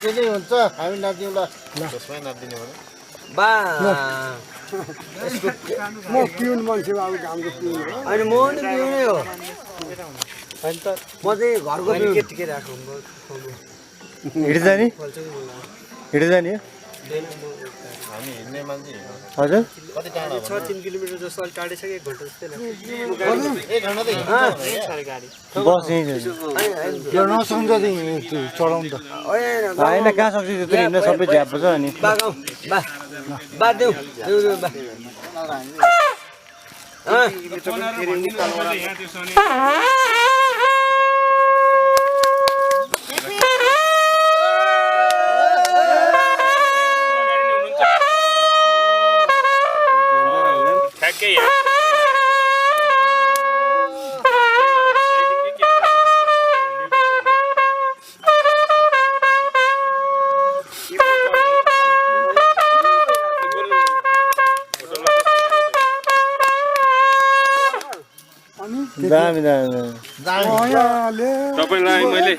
के चाहिँ हुन्छ हामी नाच्दिउँला त्यसमै नाच्दिने भने बा म पिउन मान्छे अब गाउँको पिउन हो अनि म नि पिउने हो अनि त म चाहिँ घरको के राखौँ हिँड्दै नि हिँड्दै नि हामी हिँड्ने मान्छे हजुर कति टाढा हो 3 किलोमिटर जस्तो अलि टाढै छ कि 1 घन्टा जस्तै लाग्छ 1 घन्टा त हिँड्छ गाडी बस यहीँ छ यो नसम्झँदै चढाउँ त होइन कहाँ सक्छ त्यो हिँड्न सबै झ्याप छ अनि बा गाउँ बा देऊ देऊ बा दामी दामी तपाईँलाई मैले